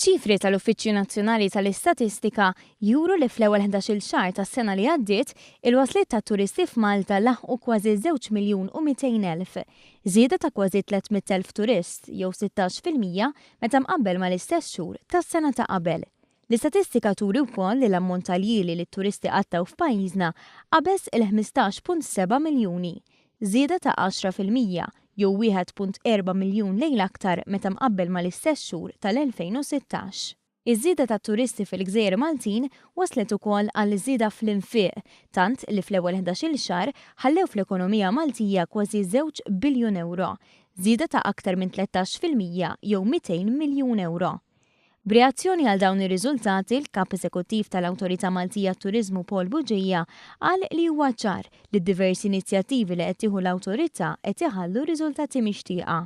Iċ-ċifri tal-Uffiċċju Nazzjonali tal-Istatistika juru li fl-ewwel 11-il xahar tas-sena li għaddiet, il-wasliet tat-turisti f'Malta laħqu kważi żewġ miljun u 200,000, żieda ta' kważi 300,000 turist jew 16% meta mqabbel mal-istess xhur tas-sena ta' qabel. L-istatistika turi wkoll li l-ammont ta' ljieli li t-turisti qattgħu f'pajjiżna qabeż il-15.7 miljuni, żieda ta' 10% jew 1.4 miljun lejl aktar meta mqabbel mal-istess xhur tal-2016. Iż-żieda tat-turisti fil-gżejjer Maltin wasslet ukoll għal żieda fl-infiq, tant li fl-ewwel 11-il xahar ħallew fl-ekonomija Maltija kważi żewġ biljun ewro, żieda ta' aktar minn 13% jew 200 miljun ewro. B'reazzjoni għal dawn ir-riżultati, l-Kap Eżekuttiv tal-Awtorità Maltija għat-Turiżmu Paul Bugeja qal li huwa ċar li d-diversi inizjattivi li qed tieħu l-Awtorità qed iħallu r-riżultati mixtieqa.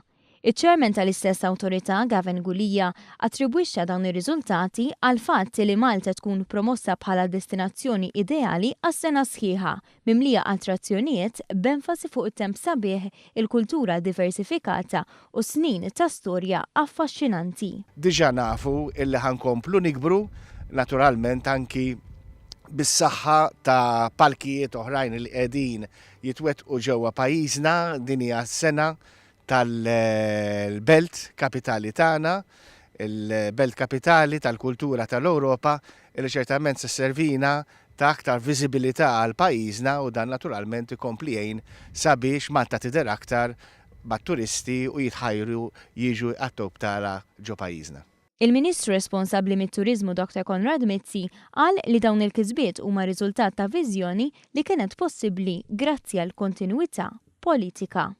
Iċ-Chairman tal-istess Awtorità, Gavin Gulia, attribwixxa dawn ir-riżultati għall-fatt li Malta tkun promossa bħala destinazzjoni ideali għas-sena sħiħa, mimlija attrazzjonijiet b'enfasi fuq it-temp sabiħ, il-kultura diversifikata u snin ta' storja affaxxinanti. Diġà nafu illi ħa nkomplu nikbru, naturalment anki bis-saħħa ta' palkijiet oħrajn li qegħdin jitwettqu ġewwa pajjiżna, din hija s-sena tal-belt kapitali tagħna, il-belt kapitali tal-kultura tal-Ewropa li ċertament se sservina ta' aktar viżibilità għal pajjiżna u dan naturalment ikompli jgħin sabiex Malta tidher aktar mat-turisti u jitħajru jiġu jqattgħu btala ġo pajjiżna. Il-Ministru responsabbli mit-Turiżmu Dr Konrad Mizzi qal li dawn il-kisbiet huma riżultat ta' viżjoni li kienet possibbli grazzi għall-kontinwità politika.